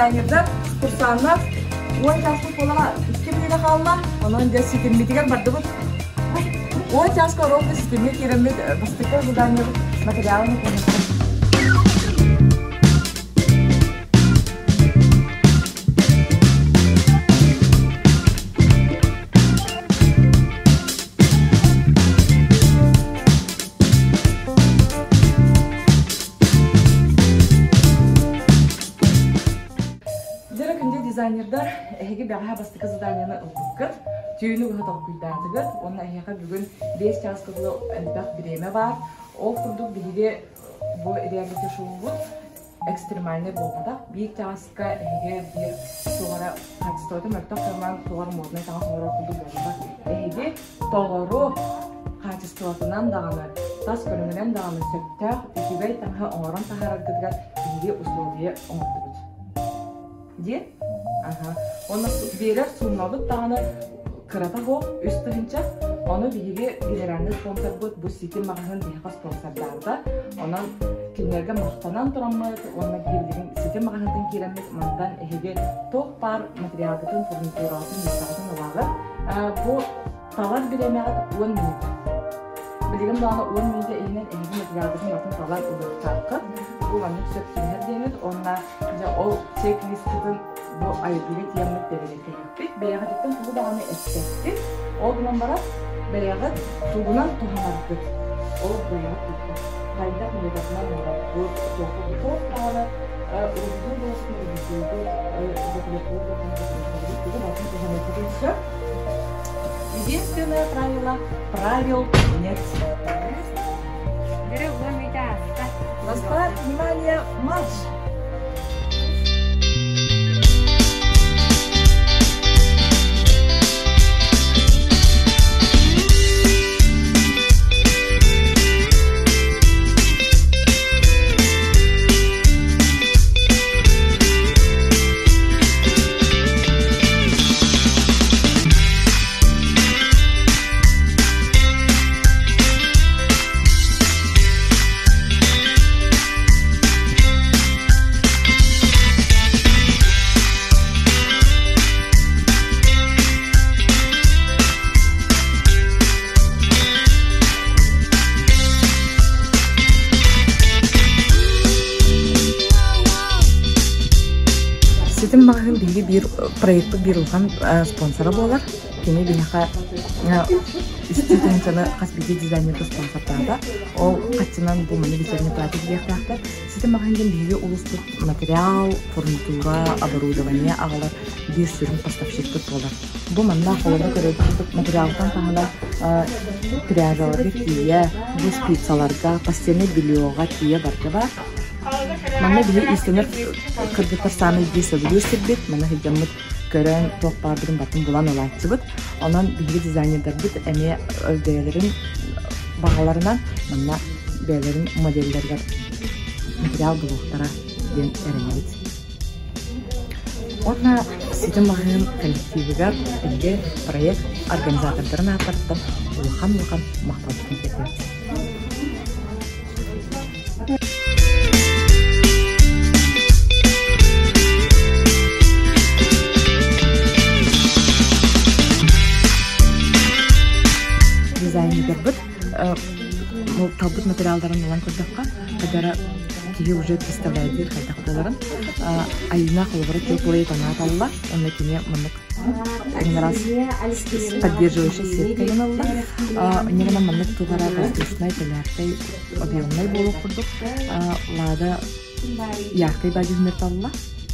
дизайнердар, курсааннар 10 чааспыт буолара 2 мүнүүтэ хаалла. Онон дьэ ситиммитигэр бардыбыт. 10 чааска ровно ситимҥэ киирэммит бастакы заданиебыт материалын оҥостон. Дьэ күндү дизайнердар, эһиги бэҕэһээ бастакы заданиены ылбыккыт, түүнү быһа толкуйдаатыгыт уонна эһиэхэ бүгүн 5 чааска дылы элбэх бириэмэ баар. Ол курдук биһиги бу реалити-шоубут экстремальнай буолбатах. Биир чааска эһиги биир туох эрэ качествота мөлтөх гынан туох эрэ моднай таҥас оҥорор курдук буолбатах. Эһиги толору хаачыстыбатынан даҕаны, тас көрүҥүнэн даҕаны сөптөөх үчүгэй таҥаһы оҥорон таһаараргытыгар биһиги условие оҥордубут. Диэн? Аха. Уонна биэрэр сууммабыт даҕаны кырата суох, 3000. Ону биһиги генеральный спонсорбут бу ситим маҕаһыын биһиэхэ спонсордаабыта. Онон кинилэргэ махтанан тураммыт уонна биһиги билигин ситим маҕаһыынтан киирэммит мантан эһиги туох баар материалгытын, фурнитураҕытын, миэстэҕитин ылаҕыт. Бу талар бириэмэҕит 10 мүнүүтэ. Билигин даҕаны 10 мүнүүтэ иһинэн эһиги материалгытын барытын талан ылыахтааххыт. Бу маннык сөп түбэһэр диэммит уонна дьэ ол чек-листкытын бу айылгыга тиэммит бэбириэккэлиэхпит. Бэйэҕититтэн тугу даҕаны эппэккит. Ол гынан баран бэйэҕит тугунан туһанаргыт ол бэйэҕит туттар. Хайдах методынан оҥороргут, туох даҕаны уруһуйдуур буоллаххытына уруһуйдуугут, документуур буоллаххытына документуугут, тугу барытын туһаныаххытын сөп. Единственное правило – правил нет. На старт, внимание, марш! Ситим маҕаһыын биһиги биир проекпыт биир улахан спонсора буолар. Кини биһиэхэ үстүү тыһыынчаны хас биирдии дизайнерга спонсордаата. Ол хаччынан бу маны вечерний платье диэхтээхтэр. Ситим маҕаһыын диэн биһиги улууспут материал, фурнитура, оборудование аҕалар биир сүрүн поставщикпыт буолар. Бу манна холобур көрөрбүт материалтан таһынан пряжаларга тиийэ, бу спицаларга, постельнай бельеҕа тиийэ барыта баар. Манна биһи иистэнэр кыргыттар саамай биир сөбүлүүр сирбит. Манна сылдьаммыт көрөн туох баарбытын барытын булан ылааччыбыт. Онон биһиги дизайнердарбыт эмиэ бэйэлэрин баҕаларынан манна бэйэлэрин моделлэригэр материал булуохтара диэн эрэнэбит. Уонна ситим маҕаһыын коллективыгар биһиги проект организатордарын ааттарыттан улахан-улахан махталбытын тиэрдэбит. Дизайнердарбыт талбыт материалларын ылан көрдөххө, хайдара киһи уже представляет хайдах буоларын. Айына холобура теплые тона талла, онно кини маннык раз поддерживающая сетка гыналла. Инньэ маннык тугара воздушнай, тэлээркэй, объемнай буолуох курдук. Лада яркай бадьыһыныр талла.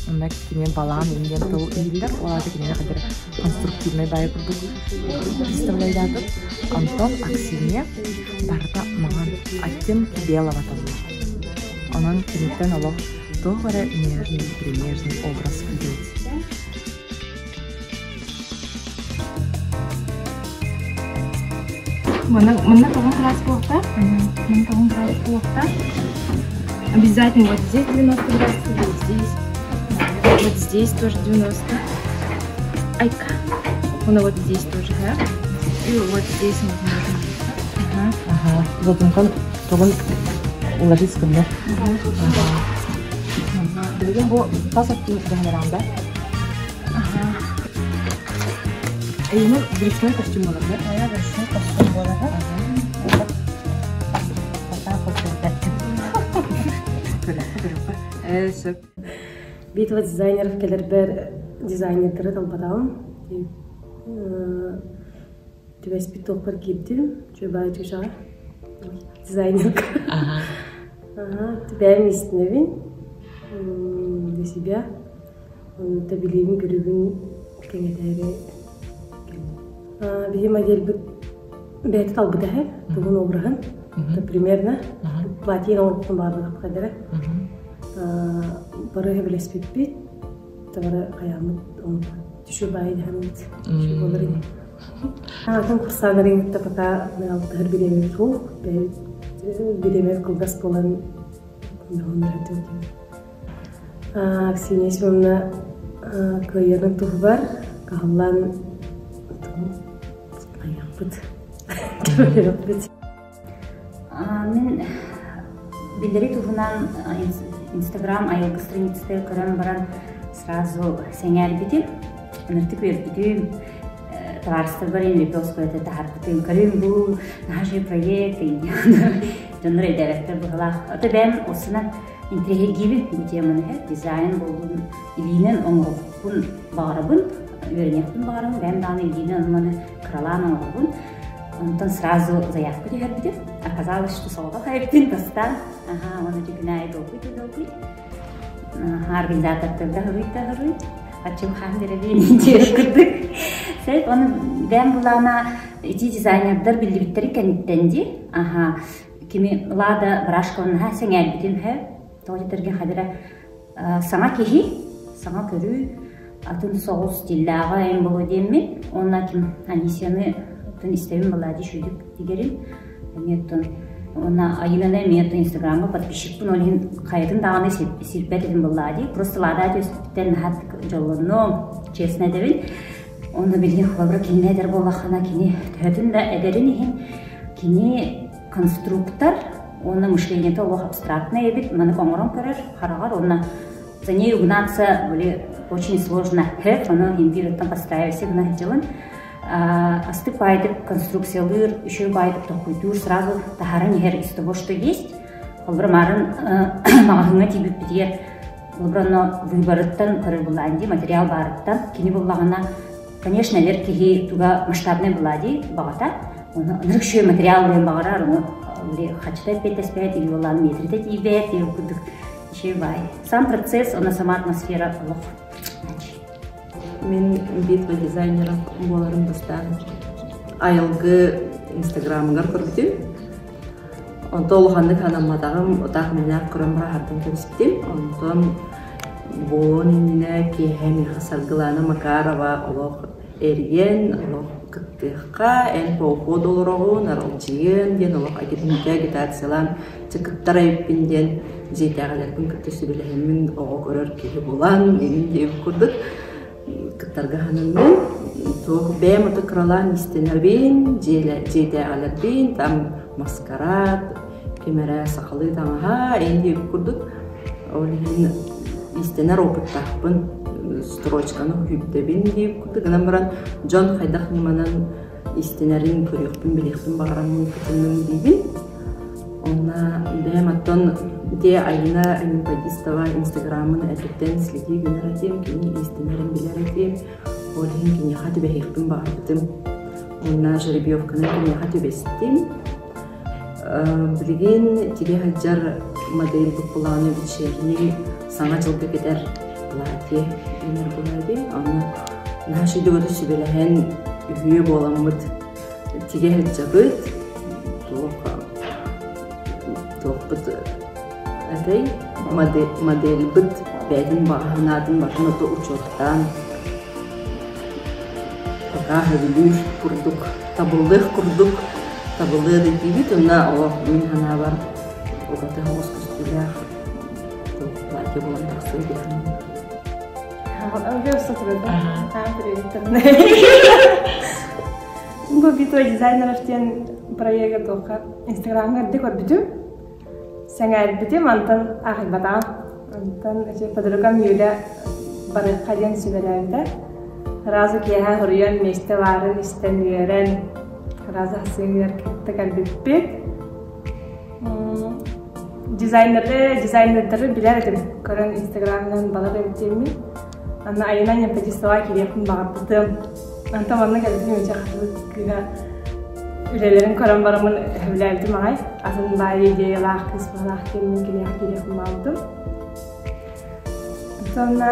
Онно кини балаан диэн тыл иһиллэр. Ол аата кинини хадыр конструктивнай баайы курдук представляйдаатым. Онтон Аксинья барыта маҥан оттенки белого талла. Онон киниттэн олох туох эрэ нежный, примерный образ күүтэбит. Манна тоҕон градус буолта. Манна тоҕон градус буолта. Обязательно вот здесь 90 градусов, вот здесь. Вот здесь тоже 90. Айка. Ну вот здесь тоже, да? И вот здесь можно. Ага. Ага. Задумкан тоҕун уложить гынна. Билигин бу тас өттүн дэһэлэрэҕин да? Эйиэнэ брючной костюм буолар да? Моя брючной костюм буолар. Пока көрдөрбөттүм. Көрүөххэ, көрүөххэ. Ээ, сөп. Битва дизайнеров кэлэрбэр дизайнердары талбатаҕым. Түбэспит туохпар киирдим. Чуйбаай чучаҕа. Дизайнерка. Бэйэм иистэнэбин для себя. Онто билиибин көрүүбүн кэҥэтээри кэллим. Биһи модельбыт бэйэтэ талбыта эһэ, тугун обраһын. Примерно платье оҥорбуппун баҕарбатахтара. Бары сөбүлэспиппит, бары хайааммыт түшү баайы дэһэммит түшү буолар ини. Атын курсааннарын кытта пока алтыһар бириэмэбит суох, бириэмэбит кылгас буолан Аксинья Семеновна кыайарын туһугар кыһаллан айахпыт көмөлөһүөхпүт. Мин биллэри туһунан Инстаграм айылгы страницатыгар көрөн баран сразу сэҥээрбитим, ыныртык үөрбүтүм, табаарыстарбар репост таһаарбытым. Көрүҥ бу наш проект дьоннор өйдөөбөттөр быһылаах. Ото бэйэм осунан интириэһиргиибин бу теманы дизайн буоллун, илиинэн оҥоруохпун баҕарабын, үөрэниэхпин баҕарабын, бэйэм даҕаны илиинэн маны кыралаан оҥоробун. Онтон сразу заявка түһэрбитим. Оказалось, что соҕотох эбитин бастаан. Ага, уонна дьүкүнээйи долгуй да долгуй. Организатордарга хыруй да хыруй. Аччым хаан бирэбиин диир курдук. Сөп, оны бэйэм булаана ити дизайнердар биллибиттери кэнниттэн ди. Аха, кими Лада Барашковнаха сэҥээрбитим хэ. Тоҕо диэтэргэ хадыра саҥа киһи, саҥа көрүү, атын соҕус стиллээҕэ эм боло диэммин. Уонна ким Анисияны оттон истэбин балаади шүйдүк тигэрин. Эмиэ оттон уонна Айыынаны эмиэ оттон Инстаграмҥа подписчикпын, ол иһин хайатын даҕаны сирбэт этим быллаади. Просто Лада түөспүттэн наһаа дьоллоннум, честно этэбин. Онно билигин холобура кинини эдэр буоллаххына, кини төһөтүн да эдэрин иһин кини конструктор уонна мышлениета олох абстрактный эбит, маннык оҥорон көрөр хараҕар уонна за ней угнаться были очень сложно. Хэт, ону импириттан подстраивайся гына сылдьабын. Астык баайдык конструкциялыыр, үчүгэй баайдык толкуйдуур, сразу таһааран иһэр из того, что есть. Холобура, маарын маҕаһыыҥҥа тиийбиппитигэр холобура, онно выборыттан көрөр булаан дии, материал баарыттан. Кини буллаҕына, конечно, эдэр киһи туга масштабнай булаа дии баҕата. Ону ынырык үчүгэй материал ылыан баҕарар, ону хачыта эппиэттэспэт, или буоллаан метритэ тиийбэт, или курдук үчүгэй баай. Сам процесс, онно сама атмосфера олох. Мин битва дизайнера буоларым бастаан айылгы инстаграмыгар көрбүтүм. Онтон улаханнык санамматаҕым, утаах мэнээх көрөн быраһартан кэбиспитим. Онтон буолуон иннинэ киэһэ миэхэ Саргылаана Макарова олох эрийэн, олох кыттыахха, эн поход олороҕун, аралдьыйыан диэн олох агитациялаан чэ кыттар эбиппин диэн дьиэтээҕилэрбин кытта сүбэлэһэммин оҕо көрөр киһи булан, иҥин диэбит курдук кыттарга сананным. Туох бэйэм ото кыралаан истэнэбин, дьиэтээҕилэрбин, там маскарад, ким эрэ сахалыы таҥаһа, иҥин диэбит курдук. Ол иһин истэнэр опыттаахпын, строчканы күүптэбин диэбит курдук гынан баран дьон хайдах ньыманан истэнэрин көрүөхпүн, билиэхпин баҕараммын кытынным диибин. Онно бэйэм оттон ити Айна Анемподистова инстаграмын эрдэттэн следи гынар этим, кини истинэрин билэр этим. Ол иһин киниэхэ түбэһиэхпин баҕарбытым. Уонна жеребьевканан киниэхэ түбэстим. Билигин тигэ сылдьар модель буккулааны вечерний саҥа дьылга кэтэр платье гынар буолар Онно наһаа үчүгэй сүбэлэһэн үһүө буоламмыт тигэ сылдьабыт туох туохпут этэй модельбыт бэйэтин баҕаһынаатын батын ото учуоттаан пока сөбүлүүр курдук табыллыах курдук табыллыа да диибит уонна олох мин санаабар ураты соҕус көстүүлээх платье буолан тахсыа диэн. Бу битва дизайнеров диэн проекка туохха Инстаграмҥа эрдэ көрбүтүм. Сэҥээрбитим, онтон аахайбатаҕым. Онтон подругам Юля барыахха диэн сүбэлээбитэ. Сразу киэһэ суруйан миэстэ баарын истэн үөрэн, сразу хасыыҥҥар кытта кэлбиппит. Дизайнеры, дизайнердары билэр этим. Көрөн инстаграмынан балар эбит диэммин. Анна Айына Неподистова кириэхпин баҕарбытым. Онтон манна кэлбитим ичэ хатылык кыыһа үлэлэрин көрөн бараммын сөбүлээбитим аҕай. Атын баайы идеялаах кыыс баҕалаах диэммин киниэхэ киириэхпин баҕарбытым. Сонно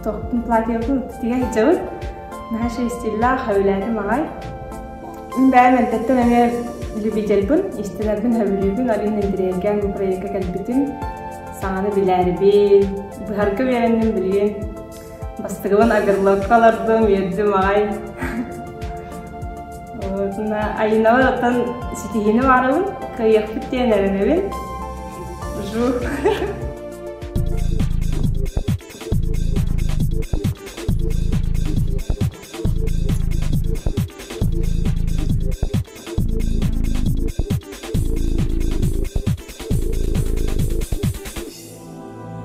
тохтун платьебытын тигэ сылдьабыт. Наһаа стиллаах, сөбүлээтим аҕай. Мин бэйэм эрдэттэн эмиэ любительбын, истэнэрбин сөбүлүүбүн, ол иһин интэриэһиргээн бу проекка кэлбитим. Саҥаны билээрибин, быһарга үөрэнним билигин. Бастакыбын агырлокка олордум, үөрдүм аҕай. Айыналар оттон ситиһиини баарабын, кыайыахпыт диэн эрэнэбин. Жу.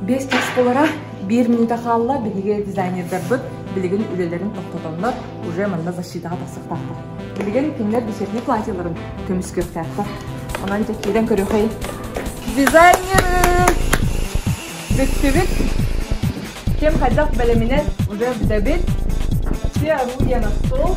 Биэс чаас буолара, биир мүнүүтэ хаалла, биһиги дизайнердарбыт билигин үлэлэрин тохтотоннор, уже манна защитаҕа тахсыахтаахтар. Билигин кинилэр бесерни платьеларын көмүскүөхтээхтэр. Онон дьэ киирэн көрүөхэй. Дизайнеры бүттүбүт. Ким хайдах бэлэминэн уже бүтэбит. Все орудия на стол.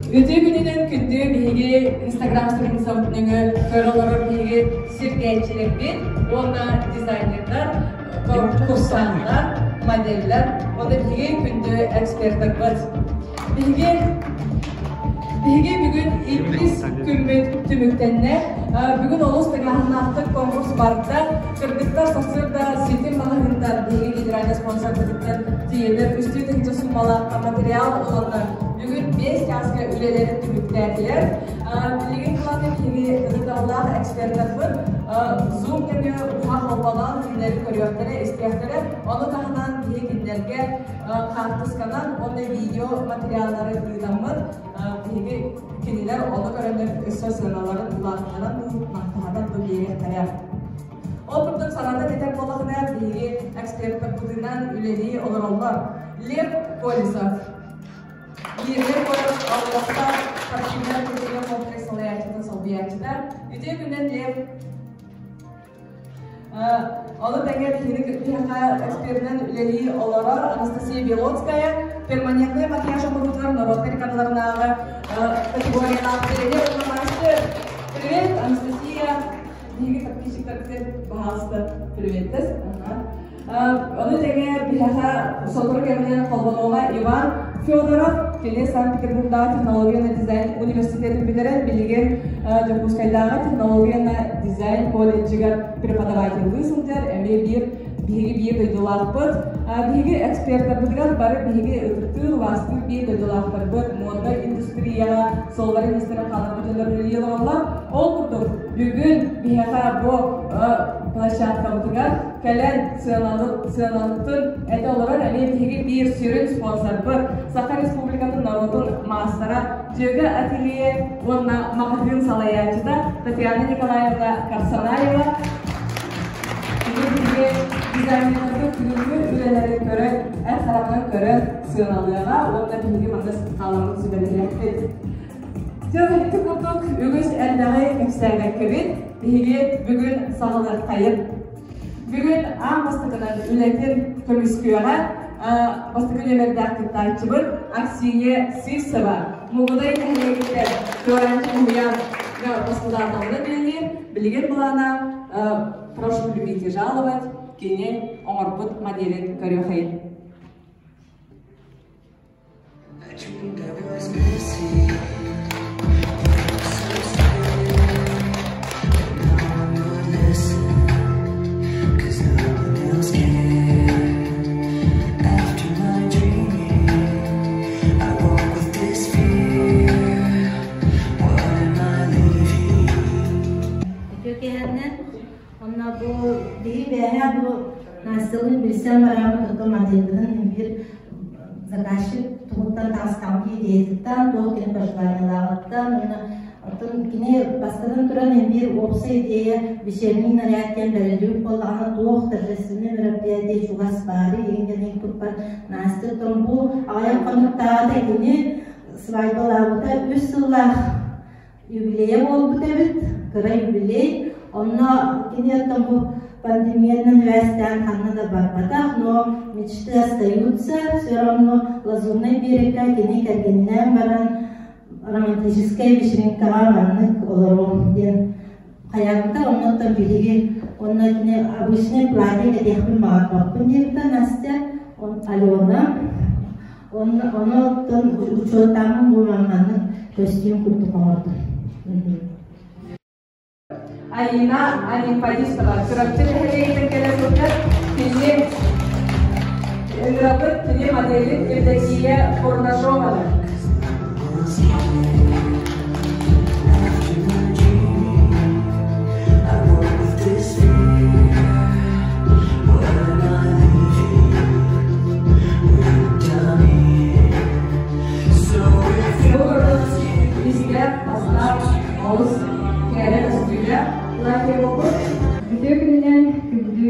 Үтүө күнүнэн күндү биһиги Инстаграм страницабыт нөҥүө көрө олорор биһиги сиргээччилэрбит уонна дизайнердар, курсаннар, моделлэр уонна биһиги күндү экспертарбыт. Биһиги Биһиги бүгүн иккис күммүт түмүктэннэ. Бүгүн олус тыҥааһыннаахтык конкурс барда. Кыргыттар сарсыарда ситим маҕаһыынтан биһиги генеральный спонсорбытыттан тиийэннэр үстүү тыһыынча суумалаах материал ыланнар бүгүн 5 чааска үлэлэрин түмүктээтилэр. Билигин кылааны биһиги ытыталлаах экспертарбыт Zoom нөҥүө уһа холболоон кинилэри көрүөхтэрэ, истиэхтэрэ. Ону таһынан биһиги кинилэргэ хаартысканан уонна видео материаллары ыытаммыт биһиги кинилэр ону көрөннөр өссө сыаналарын улаатыннаран дуу, махтаһатан дуу биэриэхтэрэ. Ол курдук санаата этэр буоллахына биһиги экспертарбытынан үлэлии олороллор. Лев Колесов. Лев Колесов олохтоох спортивнай культура комплекс салайааччытын солбуйааччыта. Үтүө күнүнэн Лев Ону тэҥэ биһиги биһиэхэ эксперинэн үлэлии олорор Анастасия Белоцкая перманентнай макияж оҥоруутугар норуот карикатураларынааҕы категориялаах тренер уонна мастер. Привет, Анастасия! Биһиги подписчиктарбытыгар баһаалыста приветтес. Ону тэҥэ биһиэхэ сотору кэминэн холбонуоҕа Иван Федоров, кини Санкт-Петербургдааҕы технологияны дизайн университетын бүтэрэн, билигин Дьокуускайдааҕы технологияны дизайн колледжыгар преподавателлыы сылдьар, эмиэ биир биһиги биир дойдулаахпыт. Биһиги экспертарбытыгар бары биһиги ытыктыыр, убаастыыр биир дойдулаахтарбыт муода индустрияҕа суолларын иистэрин хаалларбыт дьоннор үлэлии олороллор. Ол курдук, бүгүн биһиэхэ бу площадкабытыгар кэлэн сыаналыктын этэ олорор эмиэ биһиги биир сүрүн спонсорбыт Саха Республикатын норуотун маастара Дьүөгэ ателье уонна маҕаһыын салайааччыта Татьяна Николаевна Карсанаева биһиги дизайнердарга күнүҥҥү үлэлэри көрөн, эр хараҕынан көрөн сыаналыаҕа уонна биһиги манна хааламмыт сүбэлэһиэхпит. Дьэ, ити курдук үгүс элбэҕи кэпсээбэккэбит. Биһиги бүгүн саҕалыаххайын. Бүгүн аан бастакынан үлэтин көмүскүөҕэ бастакы нүөмэрдээх кыттааччыбыт Аксинья Сивцева Мугудай нэһилиэгиттэн Туораанчы уһуйаан баспытааталынан үлэлиир. Билигин былаана «Прошу любить и жаловать» кини оҥорбут моделин көрүөхэйин. Онно бу биһи бэйэһэ бу Настялыын билсэн бараммыт ото моделбытын биир. Заказчик тугуттан таҕыстаҕын идеятыттан, туох кини пожеланиелааҕыттан уонна оттон кини бастатан туран биир уопсай идея вечерний наряд диэн бэриллибит буоллаҕына туох торжественный мероприятие чугас баары игин диэн ыйыппыппар Настя оттон бу аҕыйах хонуктааҕыта кини свадьбалаабыта үс сыллаах юбилейа буолбут эбит, кыра юбилей. Онно кини оттон бу пандемиянан үөстээн ханна да барбатах, но мечты остаются, все равно Лазурный берегка кини кэргэнинээн баран романтическай вечеринкаҕа маннык олоруом диэн хайаабыта. Оннуттан биһиги онно кини обычный платье кэтиэхпин баҕарбаппын диэбитэ Настя, Алена. Онно оттон учуоттааммын буолан маннык көстүүм курдук оҥордум. Алина Анемподистова Чурапчы нэһилиэгиттэн кэлэ сылдьар кини ыҥырабыт кини моделин Евдокия Бурнашованы. Олус кэрэ көстүүлээх платье буолбут. Бүтүө күнүнэн күндү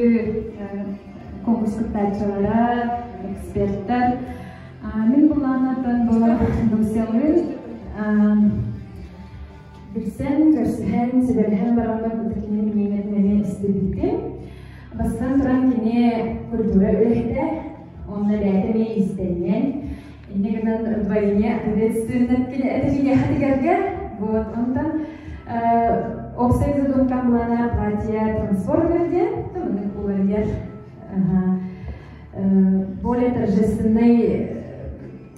конкурс кыттааччылара, эксперттэр. Мин былааннартан бу Дуусялыын Билсэн, көрсүһэн, сүбэлэһэн бараммын ытык кини мнениетин эмиэ истибиппин. Бастатан туран кини культура үлэһитэ, онно бэйэтэ эмиэ иистэнньэҥ. Инньэ гынан вдвойне ответственность это киниэхэ тигэргэ. Вот, онтон уопсай задумкам былаана платье трансформер диэн, маннык уларыйар более торжественный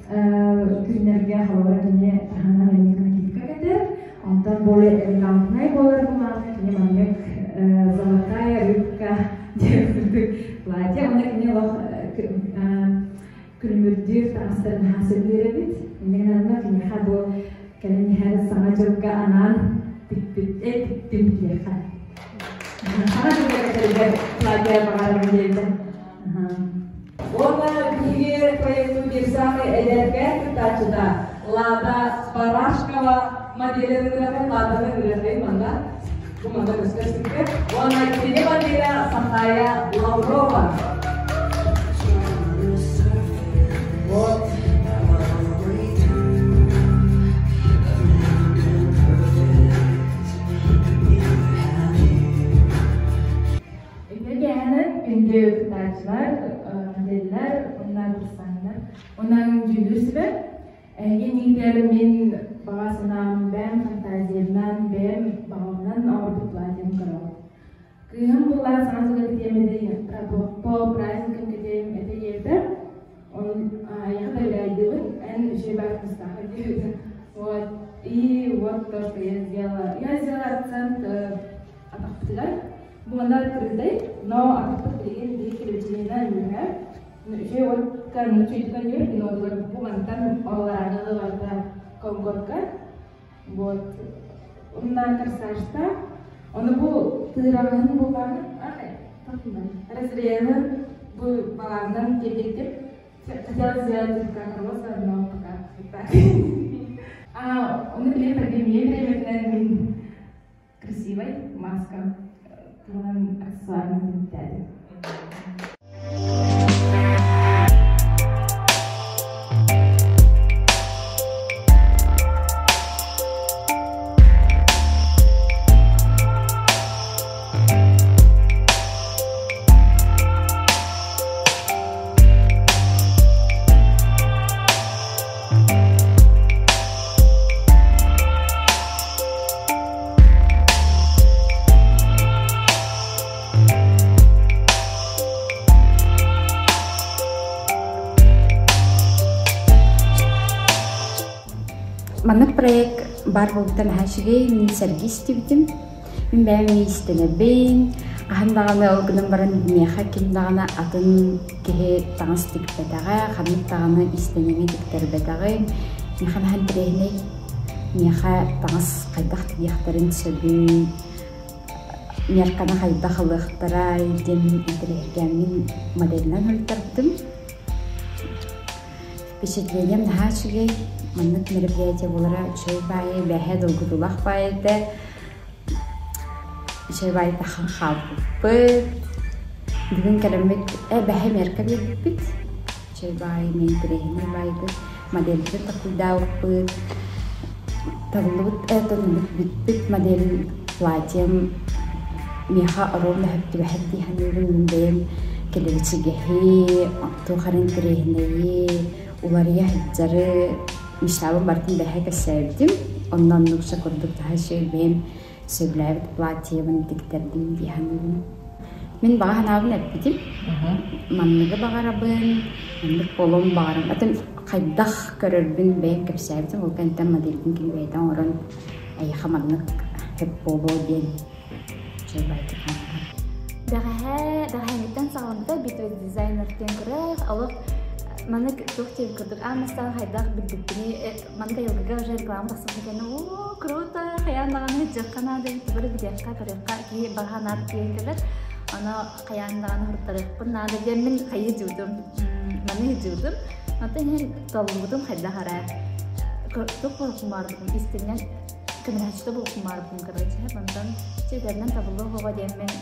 Күннэргэ холобура кини таһынан эмиэ накидка кэтэр, онтон более элегантнай буолар буоллаҕына кини маннык золотая рыбка диэн курдук платье. Онно кини олох күлүмүрдүүр таҥастарын наһаа сөбүлүүр эбит. Инньэ гынан киниэхэ бу кэлин иһэр Саҥа дьылга анаан тикпит, тиктим диэхэ. Саҥа дьылга кэтэригэр платье баҕарабын диэбитэ. Уонна биһиги проектын биир саамай эдэркээн кыттааччыта Лада Барашкова моделин ырыатын Ладаны ырыатай манна бу манна көстөр сиргэ уонна кини моделя Сахая Лаврова. Вот. Үтүөкээнэн күндү кыттааччылар, моделлэр уонна курсаннар. Онон дьүүллүүр сүбэ. Эһиги миигэр мин баҕа санаам бэйэм фантазиябынан, бэйэм баҕабынан оҥорбут платьем көрөҕүт. Кыыһым буллаан саҥа сылга кэтиэмэди по праздникам кэтиэм этэ диэбитэ. Ол айаха да үлээйдибит, эн үчүгэй баар кустаах диэбитэ. Вот. И вот то, что я сделала. Я сделала акцент атахпытыгар. Буолар кыргыдай, но атахпыт билигин биһи килэбичининэн үөһэ. Үчүгэй уотка үчүгэйдик үөр, кино бу мантан оллааны ыларда колготка. Вот. Онна корсажта. Ону бу тыыраҕаһын буллааны, разрезын бу балаанынан киэргэттим. Хотела сделать как роза, но пока так. А, оны билигин пандемия бириэмэтинэн мин красивой маска туһунан аксессуарын түмүктээтим. Маннык проект баар буолбута наһаа үчүгэй, мин сэргии истибитим. Мин бэйэм иистэнэбин, хаһан даҕаны ол гынан баран миэхэ ким даҕаны атын киһи таҥас тикпэтэҕэ, ханнык даҕаны иистэнэҥи тиктэрбэтэҕим. Миэхэ наһаа интэриэһинэй, миэхэ таҥас хайдах тигиэхтэрин сөбүй, мерканы хайдах ылыахтарай диэн интэриэһиргээммин моделынан ылтардым. Впечатлением наһаа үчүгэй. Маннык мероприятие буолара үчүгэй баайы, бэһэ долгутуулаах баайы этэ. Үчүгэй баайы тахан хаалбыппыт. Бүгүн кэлэммит бэһэ мерка биэрбиппит. Үчүгэй баайы, интэриэһинэй баайы модельбытын такуйдаабыппыт. Табыллыбыт бүппүт модель платьем миэхэ оруолла сөп түбэһэр дии саныыбын. Мин бэйэм кэлэбичигэһи, туох эрэ интэриэһинэйи, уларыйа сылдьары мечтабын барытын бэһэ кэпсээбитим. Онно оннук курдук таһа үчүгэй бэйэм сөбүлээбит платьебын тиктэрдим дии саныыбын. Мин баҕа санаабын эппитим. Манныгы баҕарабын, маннык буолуон баҕарам. Атын хайдах көрөрбүн бэйэм кэпсээбитим. Ол кэнниттэн модельбин кини бэйэтэ оҥорон эйиэхэ маннык сөп буолуо диэн чайбайтык Бэҕэһээ, бэҕэһээҥҥиттэн саҕаламмыта битва дизайнер диэн көрөх, олох маннык туох диэбит курдук аан бастаан хайдах билбиппини маннык айылгыга уже реклама тахсыбыта кэннэ оо круто хайаан даҕаны дьыахха наада эбит тугу эрэ билиэххэ көрүөххэ киһи баҕа наада тиийэн кэлэр ону хайаан даҕаны суруттарыахпын наада диэммин хайыы дьуутум маны дьуутум оттон иһин толлубутум хайдах эрэ туох буолбутум истиннэн көмөлөһөөччүтэ буолбутум короче онтон чэйдэринэн табыллыах оҕо диэммин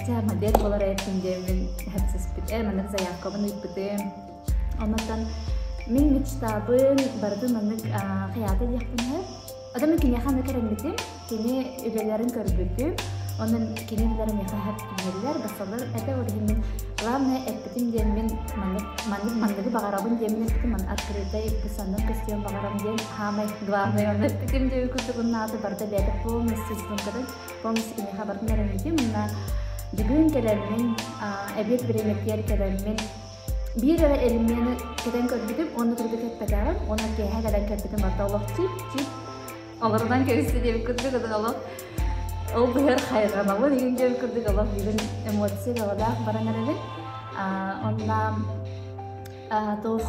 Дьэ, модель буолар эбиппин диэммин хэпсиспит маннык заявкабын ыыппытым. Оннуттан мин мечтабын барытын маннык хайаата диэхпин сөп. Оттон мин киниэхэ аны кэрэммитим, кини үлэлэрин көрбүтүм, онон кини үлэлэрэ миэхэ сөп түһэллэр, бассаллар этэ, ол иһин мин главное эппитим диэммин маннык маннык манныгы баҕарабын диэммин эппитим, маны открытай бысанным көстүөн баҕарам диэн саамай главное онно эппитим диэби курдук наада барыта бэйэтэ полностью сумка Полностью киниэхэ барытын эрэммитим уонна бүгүн кэлэммин, эбиэт бириэмэтигэр кэлэммин биир эрэ элемены кэтэн көрбүтүм уонна курдук эппэтэҕим уонна киэһэ кэлэн кэлбитим барыта олох чип-чип олорунан кэбистэ диэбит курдук олох ол быһар хайҕанабын игин диэбит курдук олох бүгүн эмоция бөҕөлөөх баран эрэбин. Онно туох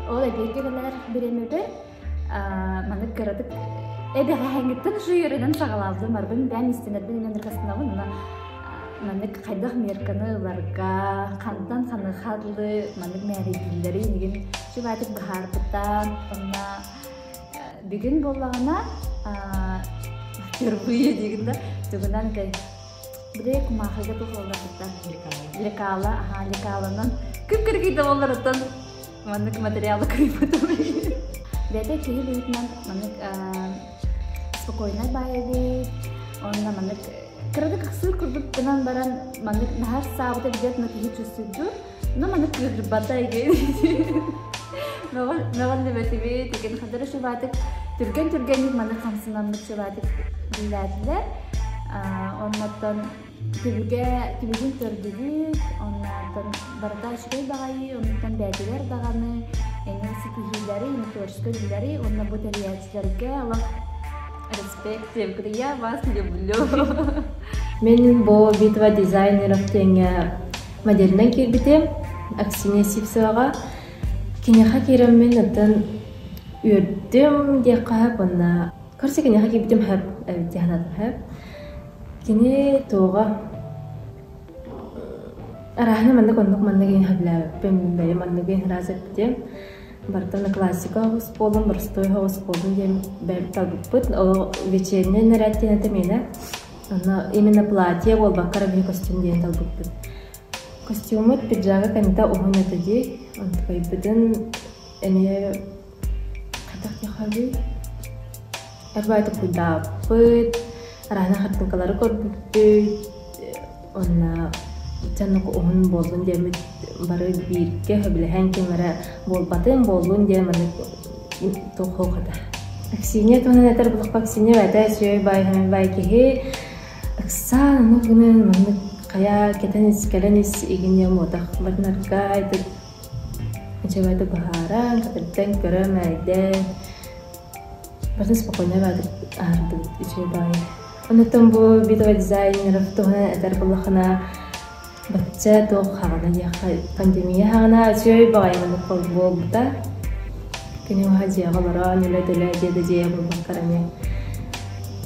ол эбиэккэ кэлэр бириэмэбэр маннык кыратык эбэҕэһээҥҥиттэн уже үөрэнэн саҕалаабытым барбын бэйэм истэнэрбин эмиэ ыргастынабын уонна маннык хайдах мерканы ыларга хантан ханыха дылы маннык мээрэйдииллэри инигин чубаатык быһаарбыта онно бүгүн буоллаҕына впервые диигин да тугунан били кумаахыга туох буолларбыттан лекала аха лекаланан күп-күргүйдэ буолларыттан Маннык материалы кыйбытым. Бэйэтэ киһи быһыытынан маннык спокойнай баай эбит. Онно маннык кыратык ыксыыр курдук гынан баран маннык наһаа саабыта билет но киһи чувствуйдуур. Но маннык кыыһырбата мөҕүллүбэтибит, икин хадары шубатык түргэн-түргэнник маннык хамсанаммыт шубатык биллээтилэр. Оннуттан Түбүгэ, түбүгүн көрдүбүт, оннооттон барыта үчүгэй баҕайы, оннуттан бэйэтигэр даҕаны эҥин ситиһиилэри, творческай үлэлэри уонна бу тэрийээччилэргэ олох респект диэбиккит, я вас люблю. Мин бу битва дизайнеров диэҥҥэ моделинэн киирбитим Аксинья Сивцеваҕа. Киниэхэ киирэммин оттон үөрдүм диэххэ сөп уонна короче киниэхэ киирбитим сөп эбит дии санаатым сөп. Кини туоҕа арааһына маннык оннук маннык иһин сөбүлээбэппин, бэйэм маннык иһин ыраас эппитим. Барытын классика оҕус буоллун, боростуой оҕус буоллун диэн бэйэбит талбыппыт. Ол вечерний наряд диэн этэ миэнэ. Онно именно платье буолбакка эрэ биһи костюм диэн талбыппыт. Костюммут пиджага кэннитэ уһун этэ дии. Онтукайбытын эмиэ хайдах диэххэ Эрбаайы толкуйдаабыппыт, араана хартыынкалары көрбүппүт, уонна дьоннук уһун буоллун диэммит бары бииргэ сөбүлэһэн ким эрэ буолбатын буоллун диэн маннык туох этэ. Аксинья туһунан этэр булахпа Аксинья бэйэтэ үчүгэй баай баай киһи ыксаан оннук гынан маннык хайа кэтэн ис кэлэн ис игин диэн буотах барынарга үчүгэйдик быһааран кэтэрдэн көрө мээйдээн Барыта спокойно баадыр аһардыбыт үчүгэй баҕайы. Онуттан бу битва дизайнеров туһунан этэр буоллаххына бачча туох хаҕана диэххэ пандемия хаҕана үчүгэй баҕайы маннык буолбута. Кини уһа дьиэҕэ олорон үлэ-төлө дьиэ да дьиэ буолбаккар эмиэ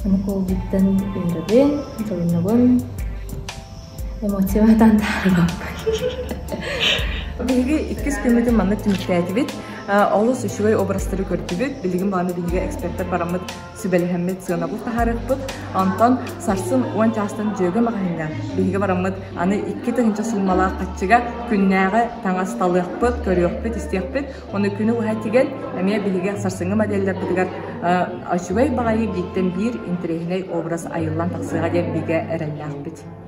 маннык буолбуттан үөрэбин, толунабын. Эмоция таан таһаарбаппын. Биһиги иккис күммүтүн маннык түмүктээтибит. Олус үчүгэй образтары көрдүбүт. Билигин бааны биһиги эксперттэр бараммыт сүбэлэһэммит сыанабыл таһаарыахпыт. Онтон сарсын 10 чаастан дьүөгэ маҕаһыыҥҥа биһиги бараммыт аны 2000 сууммалаах хаччыга күннээҕи таҥас талыахпыт, көрүөхпүт, истиэхпит. Ону күнү уһа тигэн эмиэ биһиги сарсыҥҥы модельлэрбитигэр үчүгэй баҕайы бииртэн биир интэриэһинэй образ айыллан тахсыаҕа диэн бигэ эрэллээхпит.